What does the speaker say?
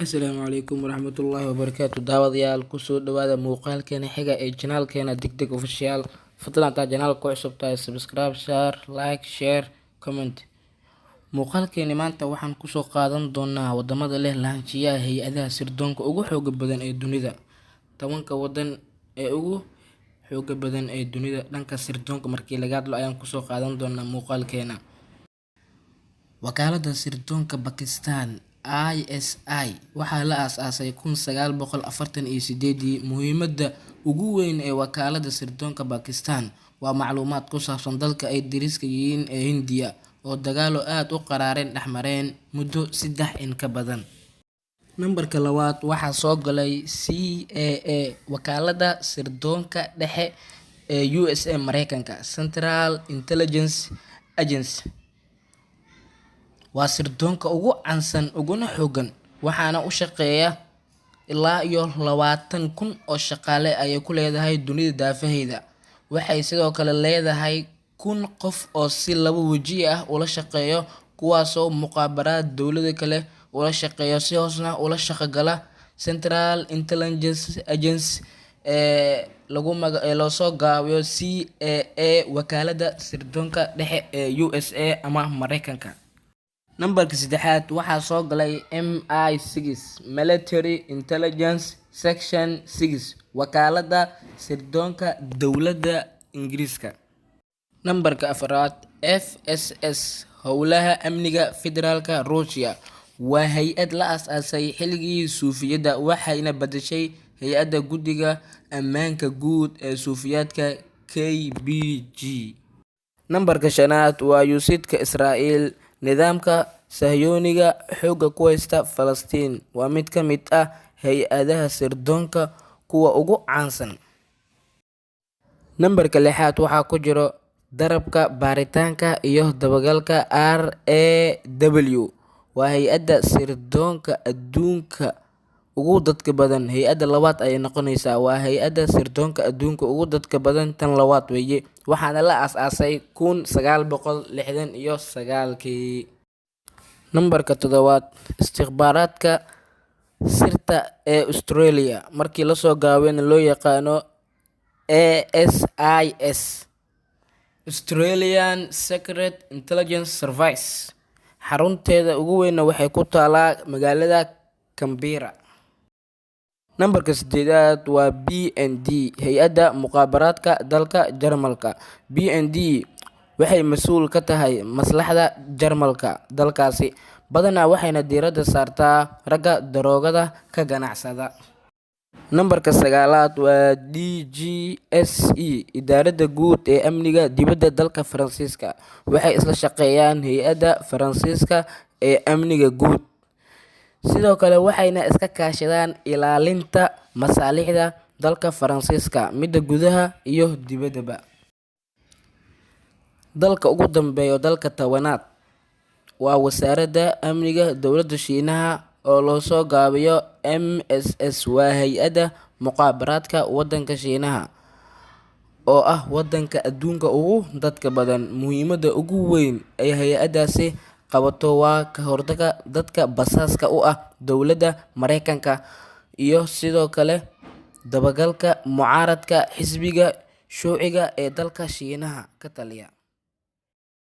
Asalaamu calaykum waraxmatullaahi wabarakaatu. Daawadayaal, kusoo dhawaada muuqaalkeena xiga ee channelkeena Degdeg Official. Fadlan hadaa channelka ku cusub tahay, subscribe, share, like, share, comment. Muuqaalkeeni maanta waxaan kusoo qaadan doonaa wadamada leh lahaanshiyaha hay-adaha sirdoonka ugu xooga badan ee dunida. 10-ka wadan ee ugu xooga badan ee dunida dhanka sirdoonka markii laga hadlo ayaan kusoo qaadan doonaa muuqaalkeena. Wakaaladda Sirdoonka Bakistaan ISI waxaa la aasaasay 1948. Muhiimadda ugu weyn ee Wakaaladda Sirdoonka Bakistaan waa macluumaad ku saabsan dalka ay deriska yihiin ee Hindiya, oo dagaallo aad u qaraar dhexmareen muddo saddex in ka badan. Nambarka labaad waxaa soo galay CIA, Wakaaladda Sirdoonka Dhexe ee USA Mareykanka, Central Intelligence Agency. Waa sirdoonka ugu caansan uguna xooggan, waxaana u shaqeeya ilaa iyo 20,000 oo shaqaale ayay ku leedahay dunida daafaheeda. Waxay sidoo kale leedahay 1,000 qof oo si laba waji ah ula shaqeeyo, kuwaasoo mukhaabaraad dowlado kale ula shaqeeyo, si hoosna ula shaqogala Central Intelligence Agency ee lagu maga ee loosoo gaabiyo CIA, Wakaaladda Sirdoonka Dhexe ee USA ama Mareykanka. Nambarka saddexaad waxaa soo galay MI6, Military Intelligence Section 6, Wakaaladda Sirdoonka Dowladda Ingiriiska. Nambarka afraad, FSS, Howlaha Amniga Federaalka Ruushia. Waa hay-ad la aasaasay xilligii Suufiyadda, waxayna badashay hay-adda Guddiga Ammaanka Guud ee Suufiyaadka KGB. Nambarka shanaad waa USIDka Israa'iil. Nidaamka Sahyooniga xoogga ku haysta Falastiin waa mid ka mid ah hay-adaha sirdoonka kuwa ugu caansan. Nambarka lixaad waxaa ku jiro Darabka Baaritaanka iyo Dabagalka RAW. Waa hay-adda sirdoonka adduunka ugu dadka badan. Hay-adda labaad ayay noqonaysaa. Waa hay-adda sirdoonka adduunka ugu dadka badan, tan labaad weeye. Waxaana la aasaasay 1969-kii. Nambarka toddobaad, Istikhbaaraadka Sirta ee Australia, markii lasoo gaabiyana loo yaqaano ASIS, Australian Secret Intelligence Service. Xarunteeda ugu weynna waxay ku taalaa magaalada Canberra. Nambarka sideedaad waa BND, hay-adda mukhaabaraadka dalka Jarmalka. BND waxay mas-uul ka tahay maslaxda Jarmalka dalkaasi, badanaa waxayna diiradda saartaa ragga daroogada ka ganacsada. Nambarka sagaalaad waa DGSE, Idaaradda Guud ee Amniga Dibadda dalka Faransiiska. Waxay isla shaqeeyaan hay-adda Faransiiska ee Amniga Guud. Sidoo kale waxayna iska kaashadaan ilaalinta masaalixda dalka Faransiiska, midda gudaha iyo dibaddaba. Dalka ugu dambeeya, dalka 10aad, waa Wasaaradda Amniga Dowladda Shiinaha oo loosoo gaabiyo MSS. Waa hay-adda mukhaabaraadka waddanka Shiinaha, oo ah waddanka adduunka ugu dadka badan. Muhiimadda ugu weyn ee hay-addaasi qabato waa ka hortagga dadka basaaska u ah dowladda Mareykanka iyo sidoo kale dabagalka mucaaradka xisbiga Shuuciga ee dalka Shiinaha ka taliya.